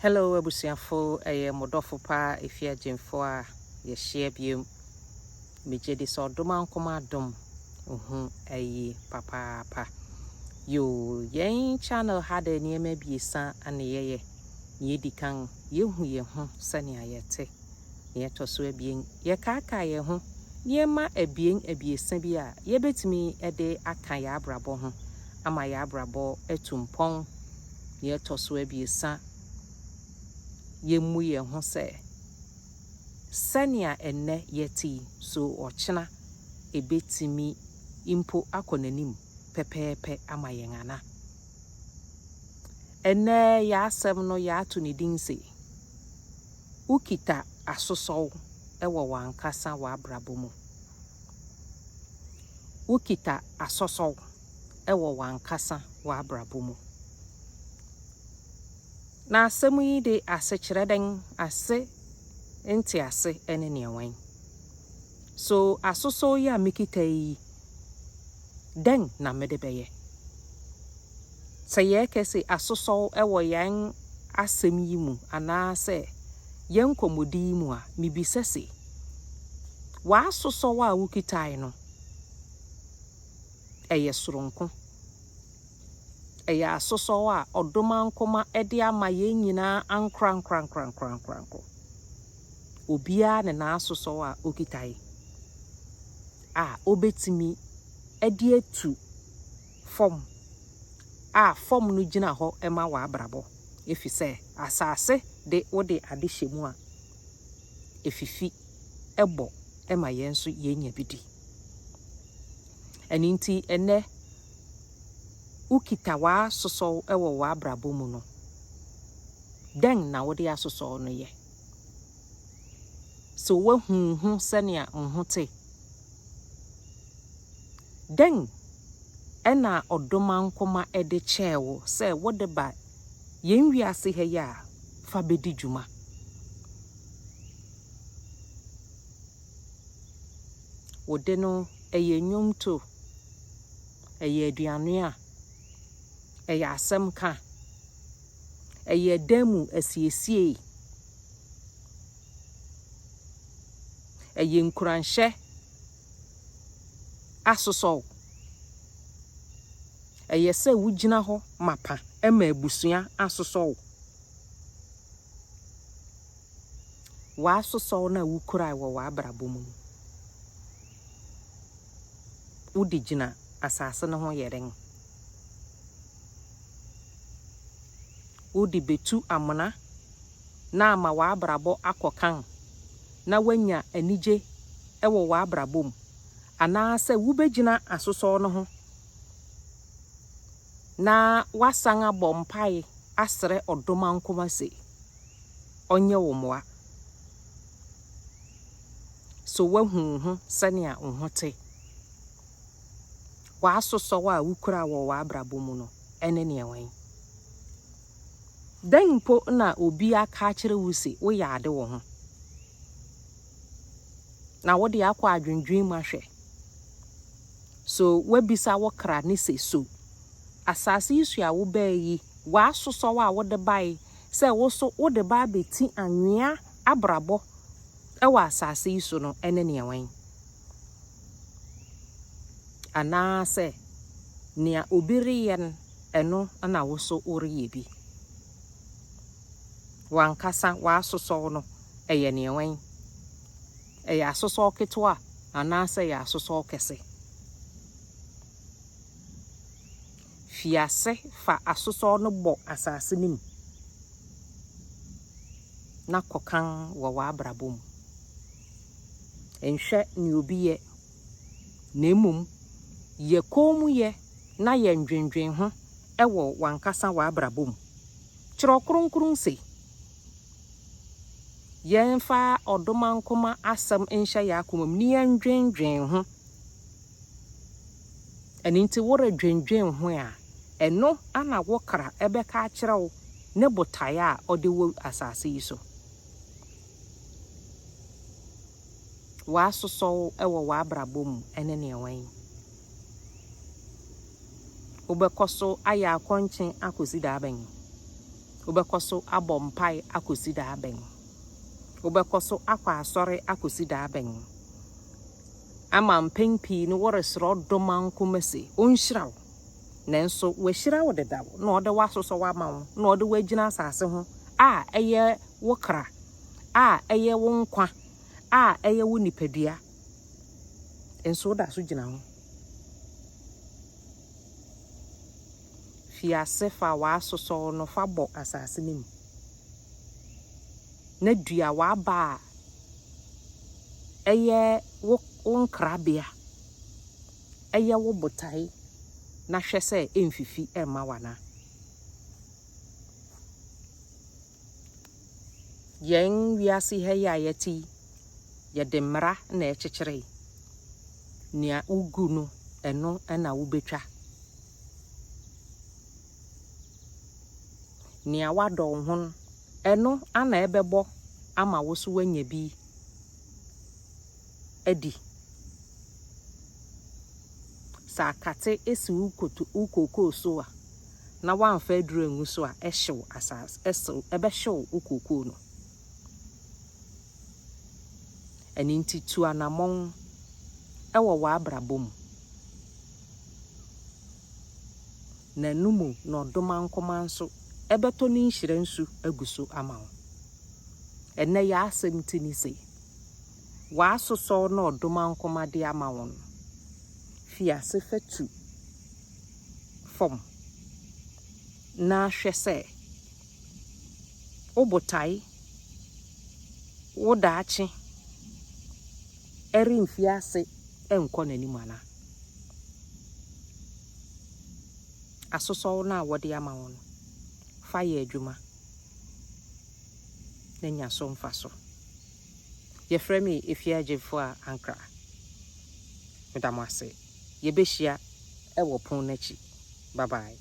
Hello abusuafo, ɛyɛ mo dɔfo paa Efia Gyemfo a yɛhyia biom. Megye di sɛ ɔdom ankoma adom ho ayi papaapa. Yoo, yɛn channel ha de nneɛma abiɛsa na yɛyɛ. Nea edi kan, yɛhu yɛn ho sɛnea yɛte. Nea ɛtɔ so abien, yɛkaakae yɛn ho nneɛma abien abiɛsa bi a yɛbɛtumi de aka yɛn abrabɔ ho ama yɛn abrabɔ atu mpɔn. Nea ɛtɔ so abiɛsa, yɛmmu yɛn ho sɛ sɛnea ɛnnɛ yɛte yi, so ɔkyena ɛbɛtumi mpo akɔ n'anim pɛpɛɛpɛ ama yɛn ana? Ɛnnɛ yɛn asɛm no yɛato ne din se, wokita asosɔw wɔ w'ankasa w'abrabɔ mu. Wokita asosɔw wɔ w'ankasa w'abrabɔ mu. Na asɛm yi de asekyerɛ dɛn? Ase ntease ne nea wɔn. So asosɔw yi a mekita yi, dɛn na mede bɛyɛ? Sɛ yɛreka sɛ asosɔw wɔ yɛn asɛm yi mu anaasɛ yɛn nkɔmmɔdi yi mu a, mibisa se, w'asosɔw a wokitae no, ɛyɛ soronko? Ɛyɛ asosɔw a ɔdom ankoma de ama yɛn nyinaa ankorankorankorankorankoro. Obiara ne n'asosɔw a okitae a obetumi de atu fam a fam no gyina hɔ ma w'abrabɔ. Efisɛ asase de wode ade hyɛ mu a, efifi ɛbɔ ma yɛn nso yɛnya bi di. Ɛno nti ɛnnɛ wokita w'asosɔw wɔ w'abrabɔ mu no, dɛn na wode asosɔw no yɛ? So woahu wo ho sɛnea wo ho te? Dɛn ɛna ɔdom ankoma de kyɛɛ wo sɛ wode ba yɛn wiase ha yi a fa bɛdi dwuma? Wode no ɛyɛ nnwomto, ɛyɛ aduanoa, ɛyɛ asɛm ka, ɛyɛ dan mu asiesie, ɛyɛ nkuranhyɛ asosɔw, ɛyɛ sɛ wogyina hɔ mapa ma abusua asosɔw. W'asosɔw no a wokurae wɔ w'abrabɔ mu no, wode gyina asase no ho yɛ dɛn? Wode betu amena na ama w'abrabɔ akɔ kan na woanya anigye wɔ w'abrabɔ mu, anaasɛ wobɛgyina asosɔw no ho na woasan abɔ mpae asrɛ ɔdom ankoma se ɔnyɛ wo mmoa. So woahu wo ho sɛnea wo ho te? W'asosɔw a wokura wɔ w'abrabɔ mu no, ɛne nea wɔn. Dɛn mpo na obi aka akyerɛ wo se woyɛ ade wɔ ho? Na wode akɔ adwendwen mu ahwɛ. So woabisa wo kra ne se so asase yi so a wobaa yi, w'asosɔw a wode bae sɛ wo so wode ba abɛti anwea abrabɔ ɛwɔ asase yi so no, ɛne nea wɔn. Anaasɛ nea obi reyɛ no, ɛno na wo so woreyɛ bi. W'ankasa w'asosɔw no, ɛyɛ nea wɔn. Ɛyɛ asosɔw ketewa anaasɛ ɛyɛ asosɔw kɛse? Fi ase fa asosɔw no bɔ asase no mu na kɔ kan wɔ w'abrabɔ mu. Nhwɛ nea obi yɛ, na mmom yɛ komm yɛ na yɛ ndwendwen ho wɔ w'ankasa w'abrabɔ mu. Kyerɛw Kronkron se, yɛmfa ɔdom ankoma asɛm nhyɛ yɛn akoma mu na yɛndwendwen ho. Ɛno nti woredwendwen ho a, ɛno ana wo kra ɛbɛka akyerɛ wo ne botaeɛ a ɔde wɔ asase yi so. W'asosɔw wɔ w'abrabɔ mu ne nea wɔn. Wobɛkɔ so ayɛ akɔnkyen akɔsi da bɛn? Wobɛkɔ so abɔ mpae akɔsi da bɛn? Wobɛkɔ so akɔ asɔre akɔsi da bɛn? Ama mpɛn pii no woresrɛ ɔdomankoma se ɔnhyira wo. Nanso wahyira wo dedaw na ɔde w'asosɔw ama wo na ɔde wo agyina asase ho a ɛyɛ wo kra, a ɛyɛ wo nkwa, a ɛyɛ wo nipadua. Nso woda so gyina ho. Fi ase fa w'asosɔw no fa bɔ asase no mu, na dua w'aba a ɛyɛ wo nkrabea, ɛyɛ wo botae, na hwɛ sɛ ɛmfifi mma wo anaa. Yɛn wiase ha yi a yɛte yi, yɛde mmara na ɛkyekyere. Nea wogu no, ɛno na wobɛtwa. Nea woadɔ wo ho no, ɛno ana ɛbɛbɔ ama wo so woanya bi adi. Sɛ akate si wo koto wo kookoo so a, na woamfa aduru angu so a, ɛhyew asase ɛsew ɛbɛhyew wo kookoo no. Ɛno nti tu anammɔn wɔ w'abrabɔ mu. Na ɛno mu na ɔdomankoma nso ɛbɛtɔ ne nhyira nsu agu so ama wo. Ɛnnɛ yɛn asɛm ti ne se, w'asosɔw na ɔdomankoma de ama wo no, fi ase fa tu fam na hwɛ sɛ wo botae, wo daakye ɛremfi ase nkɔ n'anim anaa. Asosɔw no a wɔde ama wo no, fa yɛ adwuma na nya so mfaso. Yɛfrɛ me Efia Agyemfo a Ankra. Meda mo ase. Yɛbɛhyia ɛwɔ pon n'akyi. Bye bye.